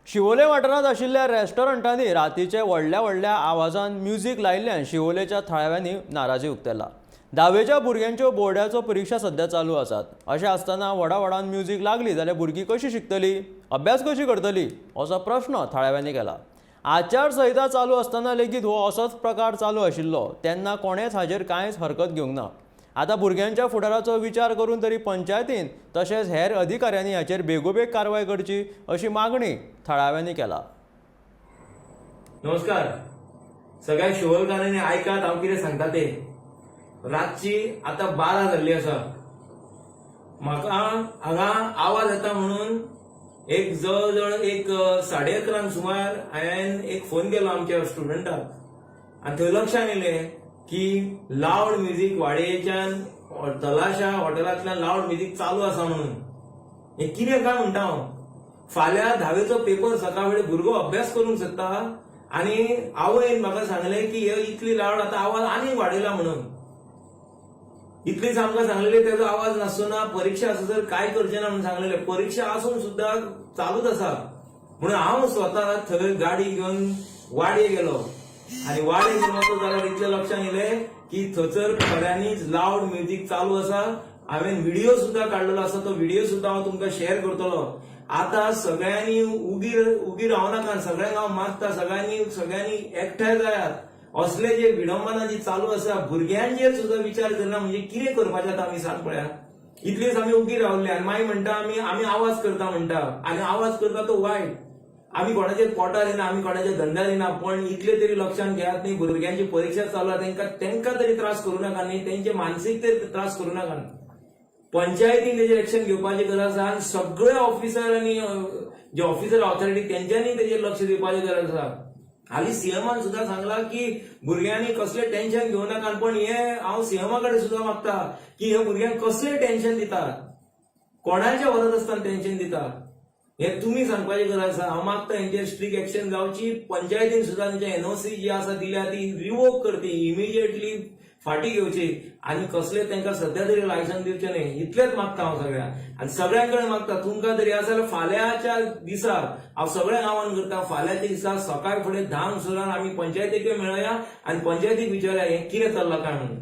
शिवोले वाठारांत आशिल्ल्या रेस्टॉरंटांनी रातीचे व्हडल्या व्हडल्या आवाजान म्युझीक लायिल्ल्यान शिवोलेच्या थळाव्यांनी नाराजी उक्तायला. धावेच्या भुरग्यांच्यो बोर्डाचो परिक्षा सध्या चालू आसात. अशें आसतना व्हडा व्हडान म्युझीक लागली जाल्यार भुरगीं कशी शिकतली, अभ्यास कशी करतली असो प्रश्न थळाव्यांनी केला. आचारसंहिता चालू आसतना लेगीत हो असोच प्रकार चालू आशिल्लो, तेन्ना कोणेच हाजेर कांयच हरकत घेवंक ना. आतां भुरग्यांच्या फुडाराचो विचार करून तरी पंचायतीन तशेंच हेर अधिकाऱ्यांनी हाचेर बेगोबेग कारवाय करची अशी मागणी थळाव्यांनी केला. नमस्कार सगळ्या शिवोलकारांनी, आयकात हांव कितें सांगता ते. रातची आतां 12 जाल्ली आसा. म्हाका हांगा आवाज येता म्हणून एक जवळ जवळ एक 11:30 सुमार हांवें एक फोन केलो आमच्या स्टुडंटाक आनी थंय लक्षान येयलें की लावड म्युजीक वाडयेच्यान तलाशा हॉटेलांतल्यान लावड म्युजीक चालू आसा म्हणून. हें कितें काय म्हणटा हांव, फाल्यां धावेचो पेपर, सकाळ फुडें भुरगो अभ्यास करूंक सोदता आनी आवयन म्हाका सांगलें की हे इतली लावड, आतां आवाज आनीक वाडयला म्हणून. इतलीच आमकां सांगलेले, तेजो आवाज नासतना परिक्षा आसा तर काय करचें ना म्हणून सांगलेले. परिक्षा आसून सुद्दां चालूच आसा म्हणून हांव स्वता थंय गाडी घेवन वाडये गेलो आनी वाडये गेलो जाल्यार इतलें लक्षात येयलें की थंयसर खऱ्यांनीच लावड म्युजीक चालू आसा. हांवें व्हिडिओ सुद्दां काडलेलो आसा, तो व्हिडिओ सुद्दां हांव तुमकां शेअर करतलो. आता सगळ्यांनी उगी उगी रावनाका. सगळ्यांक हांव मागता, सगळ्यांनी सगळ्यांनी एकठांय जायात. असले जे विडंबना जी चालू आसा, भुरग्यांचेर सुद्दां विचार करना म्हणजे कितें करपाचें आतां आमी, सांग पळया. इतलेच आमी उगी रावले आनी मागीर म्हणटा आमी आमी आवाज करता म्हणटा आनी आवाज करता तो वायट. आमी कोणाचेर पोटार येना, आमी कोणाच्या धंद्यार येना, पण इतले तरी लक्षात घेयात न्ही, भुरग्यांची परिक्षा चालू आसा, तांकां तांकां तरी त्रास करूं नाका न्ही, तेंचे मानसीक तरी त्रास करूं नाका. पंचायतीन तेजेर एक्शन घेवपाची गरज आसा आनी सगळे ऑफिसर आनी जे ऑफिसर ऑथॉरिटी तेंच्यांनी तेजेर लक्ष दिवपाची गरज आसा. हालीं सीएमान सुद्दां सांगला की भुरग्यांनी कसलें टेन्शन घेवं नाका, पण हे हांव सीएमा कडेन सुद्दां मागता की हे भुरग्यांक कसलें टेन्शन दितात, कोणाच्या व्हरत आसतना टेन्शन दितात, हे तुमी सांगपाची गरज आसा. हांव मागता हेंचेर स्ट्रिक्ट एक्शन जावची. पंचायतीन सुद्दां तेंच्या एनओसी जी आसा दिल्या ती रिवोक करची, इमिजिएटली फाटी घेवची आनी कसले तांकां सध्या तरी लायसन्स दिवचें न्ही, इतलेंच मागता हांव सगळ्यांक आनी सगळ्यां कडेन मागता. तुमकां तरी आसा जाल्यार फाल्यांच्या दिसा हांव सगळ्यांक आवाहन करता, फाल्यांच्या दिसा सकाळ फुडें 10 सुरान आमी पंचायतीक मेळया आनी पंचायतीक विचारया हें कितें चल्लां काय म्हणून.